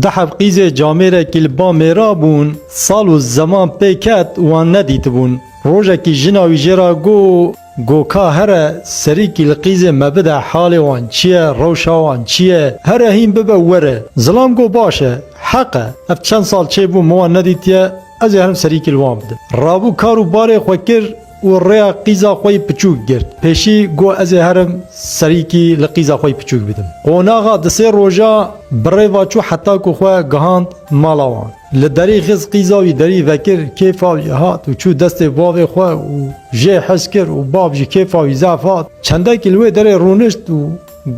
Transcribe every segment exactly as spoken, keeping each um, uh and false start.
Du heb qîzê camêrekî li ba mêra bûn, sal û zeman pê ket wan nedîtibûn. Rojekî jina wî jê re got, Go ka here, serîkî li qîzê me bide, halê wan çi ye, rewşa wan çi ye? Here hîn bibe were. Zilam got, Baş e, heq e. Ev çend sal çêbû min wan nedîtiye, ez ê herim serîkî li wan bidim. Rabû kar û barê xwe kir û rêya qîza xwe yî piçûk girt. Pêşî got, Ez ê herim serîkî li qîza xwe yî piçûk bidim. Qonaxa di sê roja bi rê ve çû heta ku xwe gihand mala wan. Li derî xist qîza wî derî vekir, kêfa wî hat û çû destê bavê xwe û jê hez kir û bav jî kêfa wî zehf hat. Çendekî li wê derê rûnişt û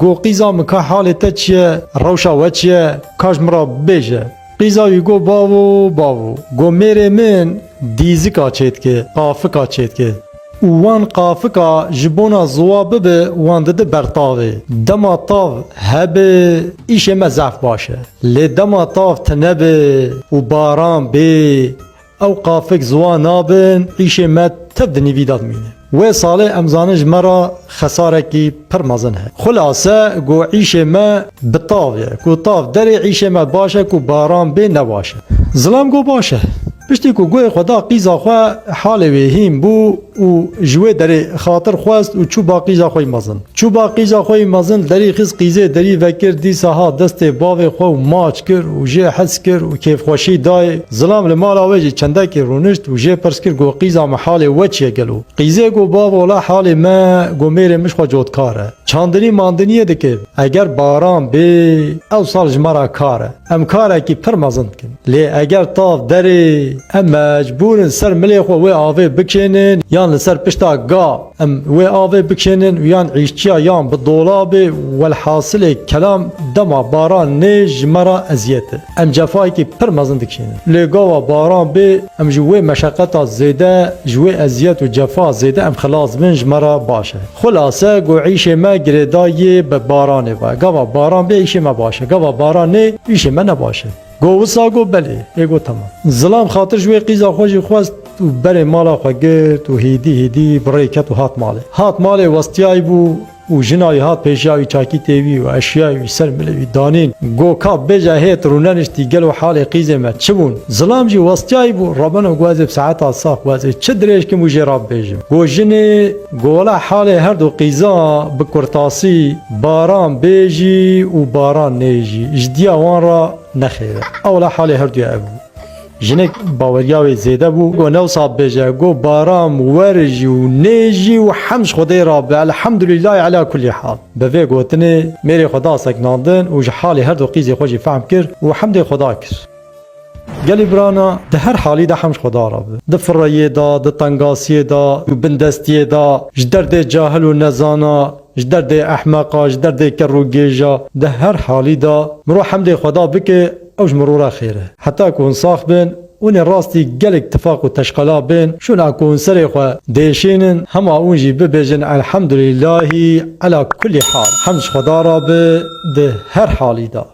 got, Qîza min, ka halê te çi ye, rewşa we çi ye, ka ji min re bibêje. Qîza wî got, Bavo, bavo, got, mêrê min dîzika çêdike, qafika çêdike. Û wan qafika ji bona ziwa bibe, wan dide ber tavê. Dema tav hebe, îşê me zehf baş e. Lê dema tav tine be û baran bê, ew qafik ziwa nabin, îşê me tev di nîvî de dimîne. Wê salê em zanin ji me re xesarekî pir mezin heye. Xulase, got, îşê me bi tav ye. Ku tav derê, îşê me baş e, ku baran bê ne baş e. Zilam got, Baş e. Piştî ku guhê xwe da qîza xwe, halê wê hîn bû û ji wê derê xatir xwest û çû ba qîza xwe yî mezin. Çû ba qîza xwe yî mezin, derî xist qîzê derî vekir, dîsa hat destê bavê xwe û maç kir û jê hez kir û kêfxweşî dayê. Zilam li mala wê jî çendekî rûnişt û jê pirs kir, got, Qîza min, halê we çi ye gelo? Qîzê got, Bavo, wela halê me, got, mêrê min ji xwe cotkar e. Çandinî mandiniyê dike. Eger baran bê, ew sal ji me re kar e. Em karekî pir mezin dikin. Lê eger tav derê, em mecbûr in ser milê xwe wê avê bikênin yan li ser pişta ga em wê avê bikênin û yan îşçiya yan bi dolabê, welhasilê kelam dema baran nê ji me re eziyet e. Em cefayekî pir mezin dikişînin. Lê gava baran bê, em ji wê meşeqeta zêde, ji wê eziyet û cefa zêde em xilas bin, ji me re baş e. Xulase, got, îşê me girêdayî bi baranê ve. Gava baran bê, îşê me baş e. Gava baran nê, îşê me ne baş e. Got, Wisa? Got, Belê. Ê got, Temam. Zilam xatir ji wê qîza xwe jî xwest û berê mala xwe girt û hêdî hêdî bi rê ket û hat malê. Hat malê, westiyayî bû û jina wî hat pêşiya wî, çakîtê wî û eşyayê wî ser milê wî danîn. Got, Ka bêje, hêt rûneniştî, gelo halê qîzê me çi bûn? Zilam jî westiyayî bû, rabeno got, Ez ê bi saeta sax, got, ez ê çi dirêj kim û jê re bibêjim. Got, Jinê, got, Wela halê her du qîza bi kurtasî, baran bê jî û baran nê jî, ji diya wan re nexêr e. Ewla halê her duya ev bû. Jinik baweriya wê zêde bû. Got, Ne wisa bêje, got, Baran wer jî û nê jî û hemd ji Xwedê re be. Elhamdulîllahî ela kulî hal. Bi vê gotinê mêrê xwe da seknandin û ji halê her du qîzê xwe jî fehm kir û hemdê Xweda kir. Gelî birana, di her halî de hemd ji Xweda re be. Di fireyê de, di tengasiyê de, di bindestiyê de, ji derdê cahil û nezana, ji derdê ehmeqa, ji derdê ker û gêja, di her halî de mirov hemdê Xweda bike, ew ji mirov re xêr e. Heta ku hûn sax bin, hûn ê rastî gelek tifaq û teşqela bin, şûna ku hûn serê xwe dêşînin, hema hûn jî bibêjin, Elhamdulîllahî ela kulî hal. Hemd ji Xweda re be di her halî de.